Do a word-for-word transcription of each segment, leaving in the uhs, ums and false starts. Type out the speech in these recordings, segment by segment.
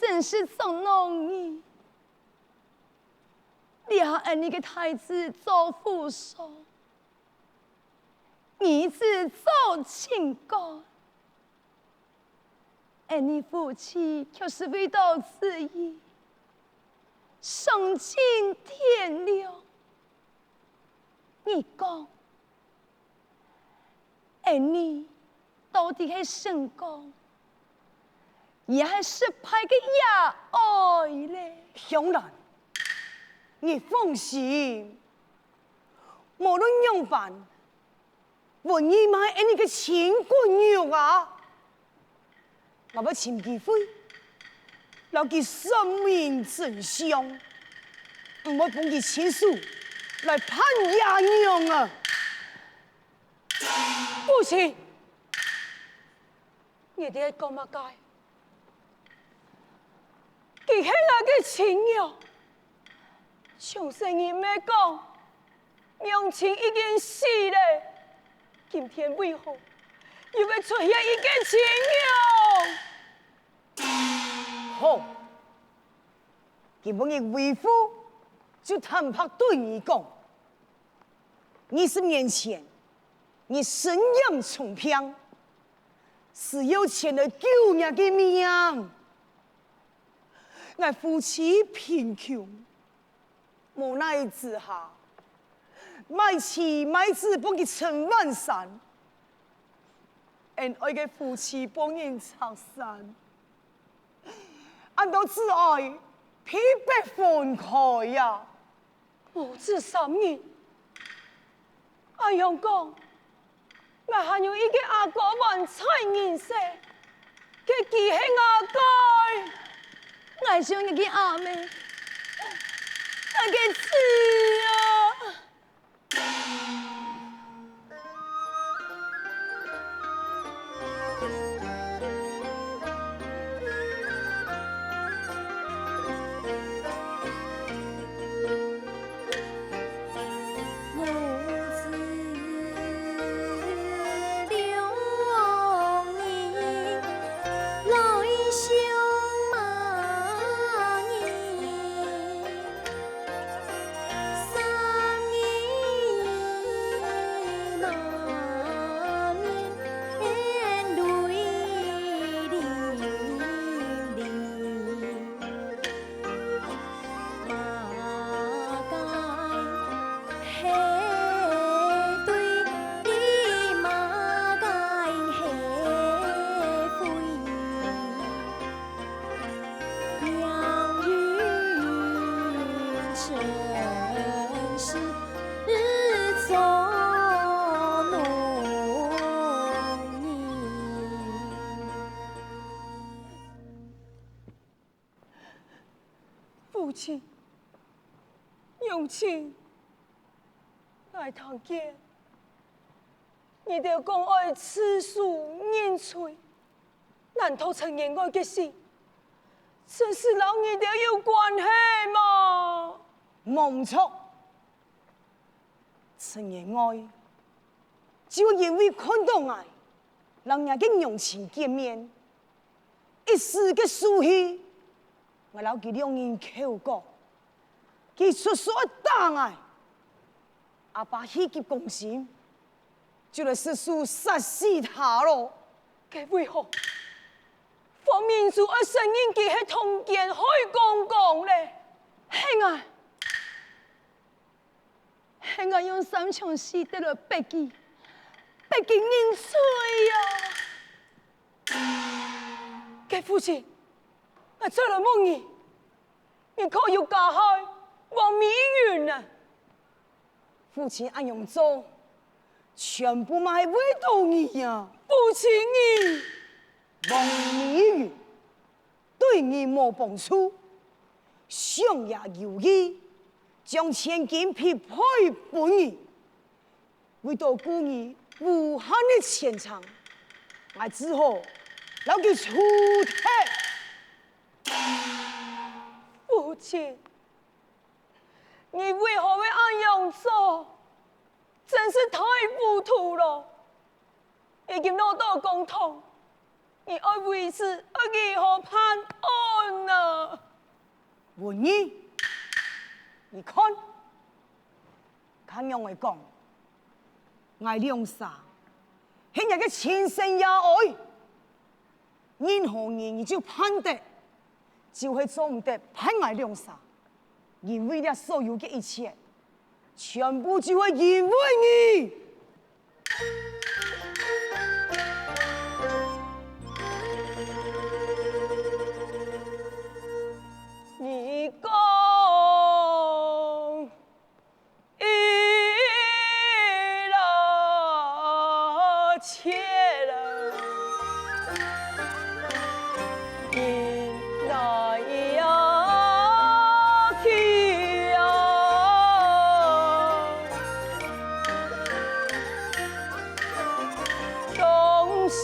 真是捉弄你。這下恩俚个大姊做和尚，兒子做清官，恩俚夫妻卻是為著子義，喪盡天良。你講， 恩俚到底係成功，也係失敗个野哀咧？香蘭，你放心，無論仰般，文義嘛係恩俚个親骨肉啊！ 𠊎會尋機會，摎佢說明真相，毋會分佢親手來辦野娘啊！父親，你在講麼个？佢係𠊎个親娘，從細人毋係講， 娘親已經死咧，今天為何又會出現一個親娘？好，今晡日為父就坦白對你講，二十年前，你身染重病，需要錢來救若个命。𠊎夫妻貧窮， 無奈之下，賣妻賣子分佢陳萬山，恩愛个夫妻分人拆散，恁多子哀白白分開啊！母子三人，恁樣講， 𠊎還有一個阿哥還在人世，該佢係吾該，𠊎想𠊎个阿姆，𠊎个子啊！父親，娘親，𠊎聽見你兜講愛自首認罪，難道陳員外个死，真係摎你兜有關係嗎？無毋著， 陳員外，就因為看著𠊎摎若个娘親見面，一時个受氣，𠊎摎佢兩人口角，佢出手愛打𠊎。阿爸氣急攻心，就來實手殺死他囉。該為何方明珠愛承認佢係通姦害公公咧？係𠊎， 係𠊎用三槍四擲來逼佢，逼佢認罪啊！該父親，𠊎再來問你，你可有加害王美雲啊？父親恁樣做，全部嘛係為著你啊！父親你！王美雲， 對你無幫助，想也有意，將千金匹配分你，為著顧你無限个前程，𠊎只好摎佢除忒。父親，你為何會恁樣做？真是太糊塗囉！已經落到公堂，你愛為此愛如何辦案？啊！文義，你看，該仰會講，𠊎兩儕係若个親生爺哀，任何人你就盼得，就係做毋得盼𠊎兩儕，因為這所有个一切，全部就係因為你。 你講一切了，你來呀去呀，總是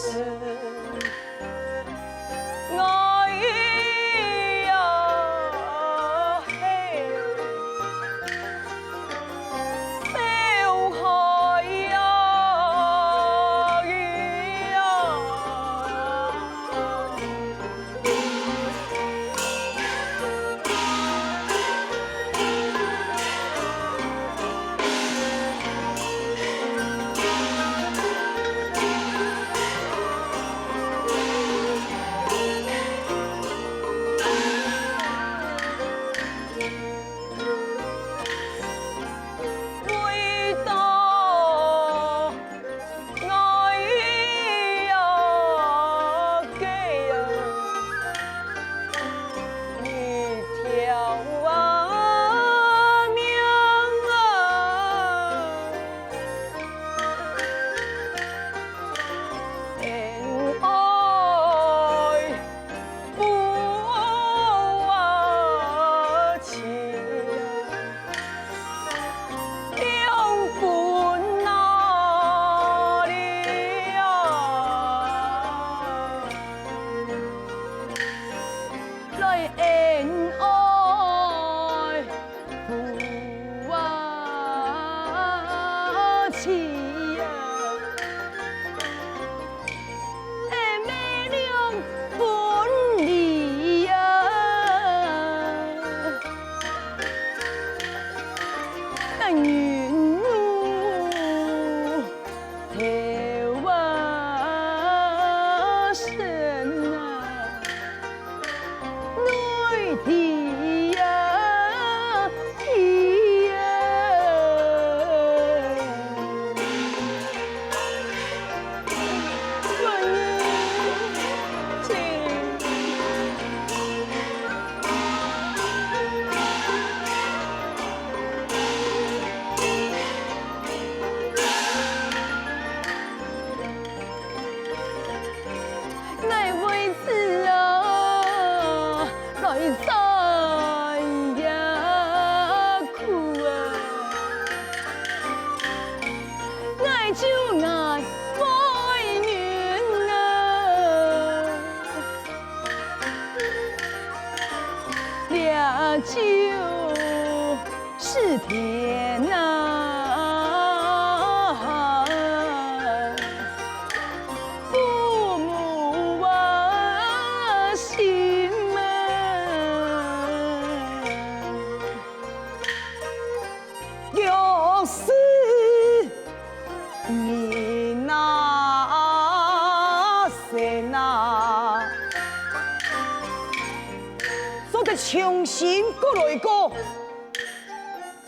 做得重新過來過。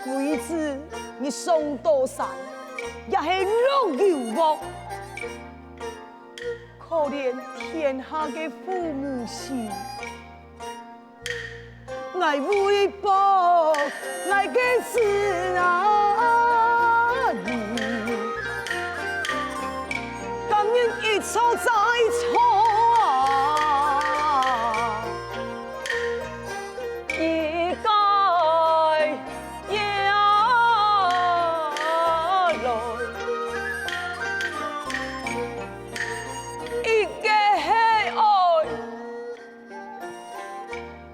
歸子你上刀山，也係落油鑊。可憐天下个父母心，𠊎為保𠊎个子啊，你甘願一錯再錯啊！ 一改也來，一个係愛，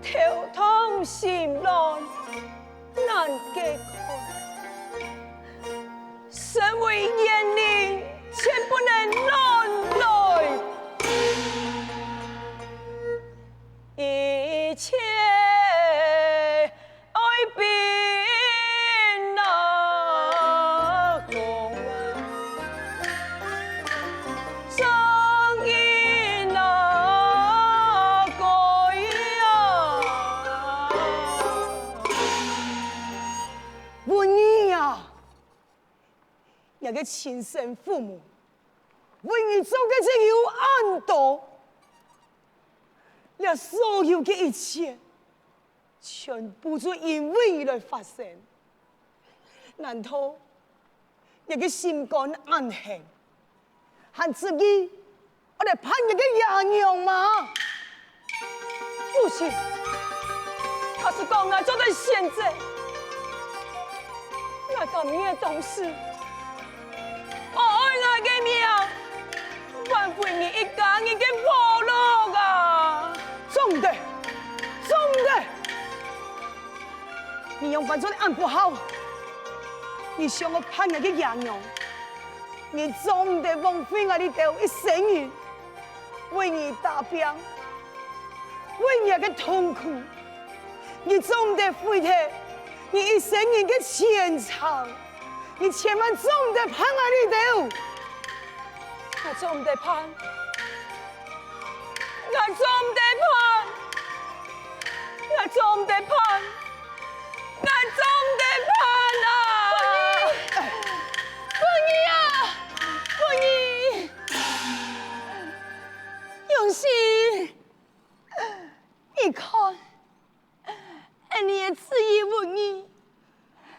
頭痛心亂難解開。身為怨靈，絕不能亂來。个親生父母，為你做个事有恁多，這所有个一切，全部就因為你來發生。難道你个心肝恁狠，還執意愛來辦你个爺娘嗎？不行，假使講𠊎做得選擇，𠊎甘願當時，愛𠊎个命，挽回你一家人个和樂啊！做毋得，做毋得！你仰般做得恁不孝？你想愛辦𠊎个爺娘，你做毋得枉費𠊎這兜一生人 為你打拚，為你个痛苦，你做毋得毀忒你一生人个前程，你千萬做毋得辦𠊎這兜。𠊎做毋得辦，𠊎做毋得辦，𠊎做毋得辦，𠊎做毋得辦啊！文義啊，文義！ 永信，你看，恩俚个子義文義，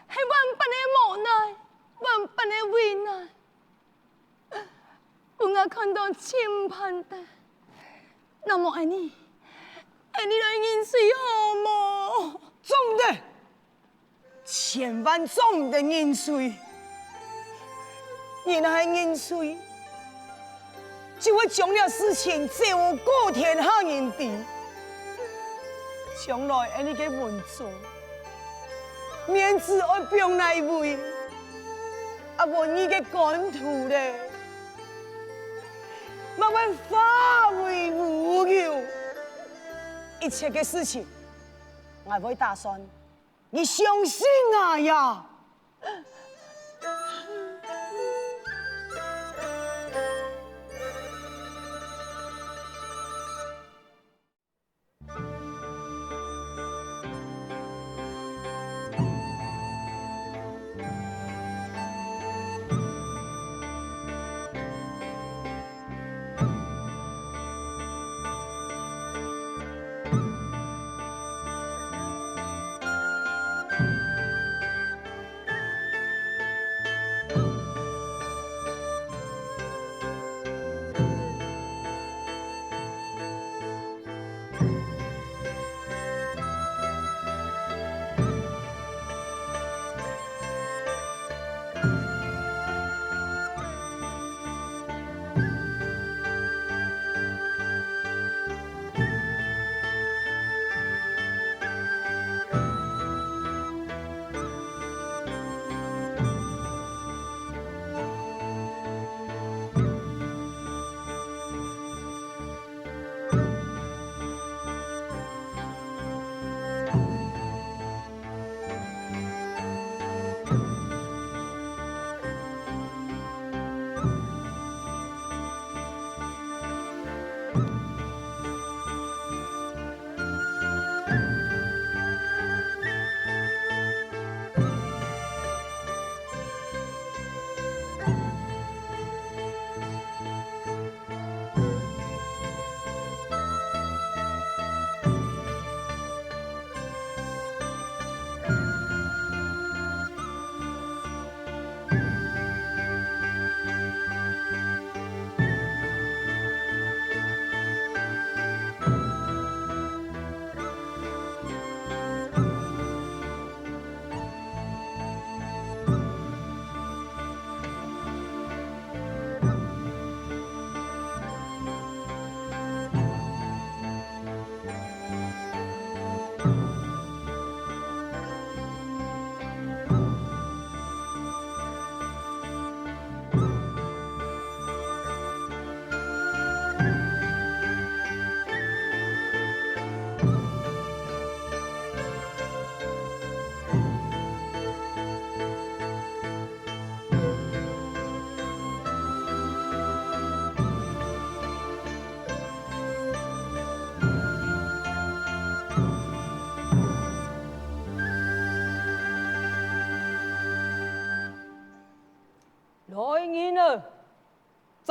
係萬般个無奈，萬般个為難，分𠊎看到盡盼得。那麼恩俚，恩俚來認罪好無？做毋得！ 千萬做毋得認罪。你若係認罪，就會將這事情走過天下人知。將來恩俚个文忠，面子愛放哪位？啊，文義个官途咧，嘛會化為烏有。一切个事情，𠊎會打算。 你相信𠊎呀！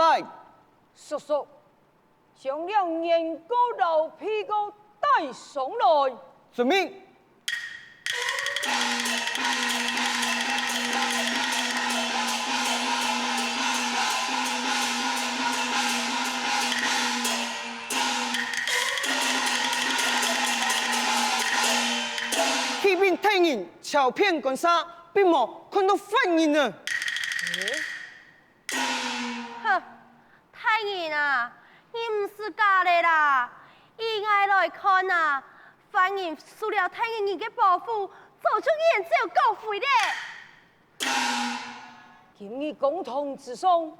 帶。叔叔，將這原告摎被告帶上來。遵命。去分大人， 照片觀察，並無看到犯人呢。哼，大人啊，你毋使假咧啦！以𠊎來看啊，犯人受了大人你个保護，早就遠走高飛咧。今日公堂之上，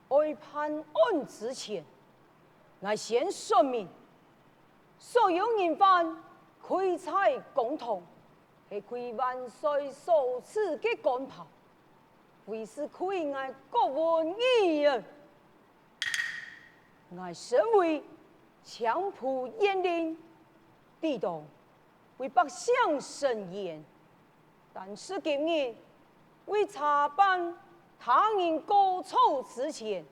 愛判案之前，𠊎先說明，所有人犯跪在公堂，係跪萬歲所賜个官袍，毋係跪𠊎郭文義啊！𠊎身為青埔縣令，抵擋為百姓伸冤， 但是今日，為查辦他人過錯之前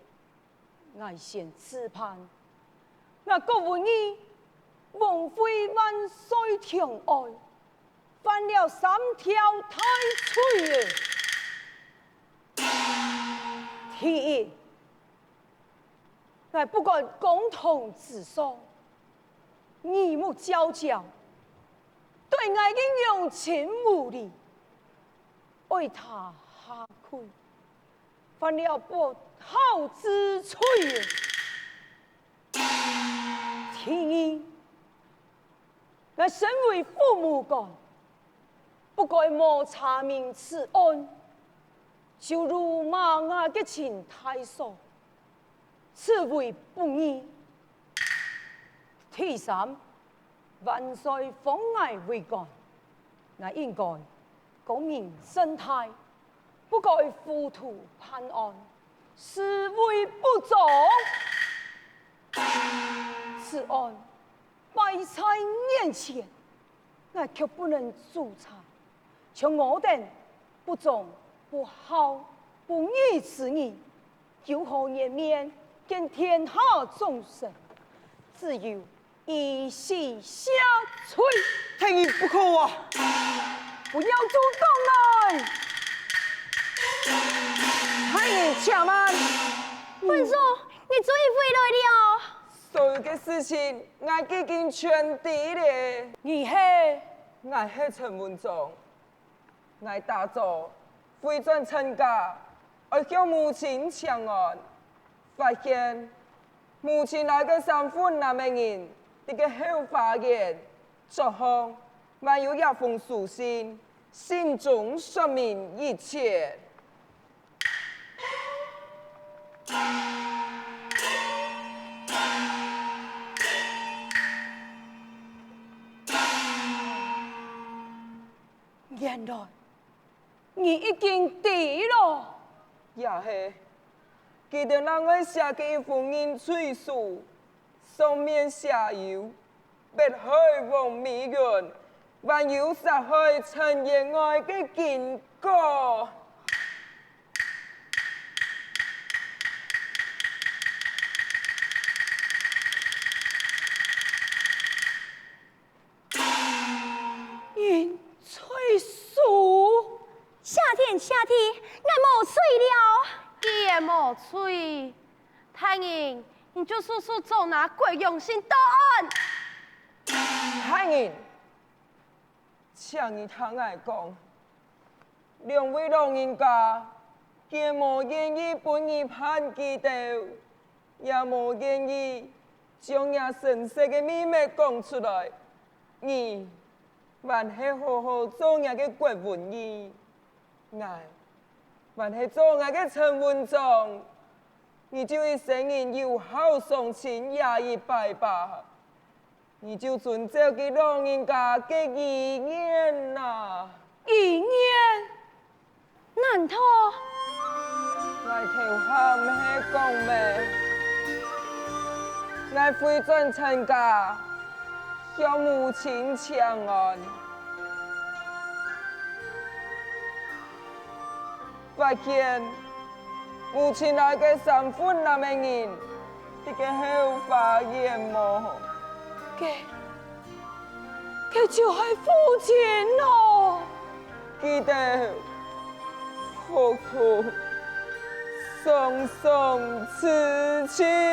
，𠊎先自辦。𠊎郭文義枉毀萬歲疼愛，犯了三條大罪。第一， 𠊎不管公堂之上，耳目昭昭，對𠊎个鄉親無禮，愛他下跪，犯了不孝之罪。第二， 𠊎身為父母官，不該無查明此案，就辱罵𠊎个親大嫂，此為不義。第三，萬歲封𠊎為官，𠊎應該 光明正大，不該糊塗辦案，視為不忠。此案擺在眼前，𠊎卻不能阻攔，像我等不忠、不孝、不義之人， 有何顏面見天下眾生？只有以死謝罪。大人不可啊！不要阻擋𠊎！大人且慢！文松，你終於回來了！所有个事情，𠊎既經全知了。你係？𠊎係陳文松。 𠊎打早回轉陳家，愛向母親請安，發現母親摎个三分男个人，在該後花園桌項，還有一封書信，信中說明一切。 原來你已經知了。也係，佢兜另外寫个一封認罪書，上面寫有迫害王美雲，還有殺害陳員外个經過。 認罪書？謝天謝地，𠊎無罪了。既然無罪，大人，你就速速捉拿郭永信到案。大人，請你聽𠊎講， 兩位老人家，既無願意分你辦佢兜，也無願意將若神聖个祕密講出來，你還係好好做若个郭文義，𠊎還係做𠊎个陳文松，你就一生人有孝雙親也一擺吧。 你就遵照佢老人家个遺願啊！遺願？難道？𠊎頭下毋係講咩？𠊎回轉陳家，向母親請安。發現父親來个三分男个人，在該後花園無？該，該就係父親咯。記得，福同雙雙自清。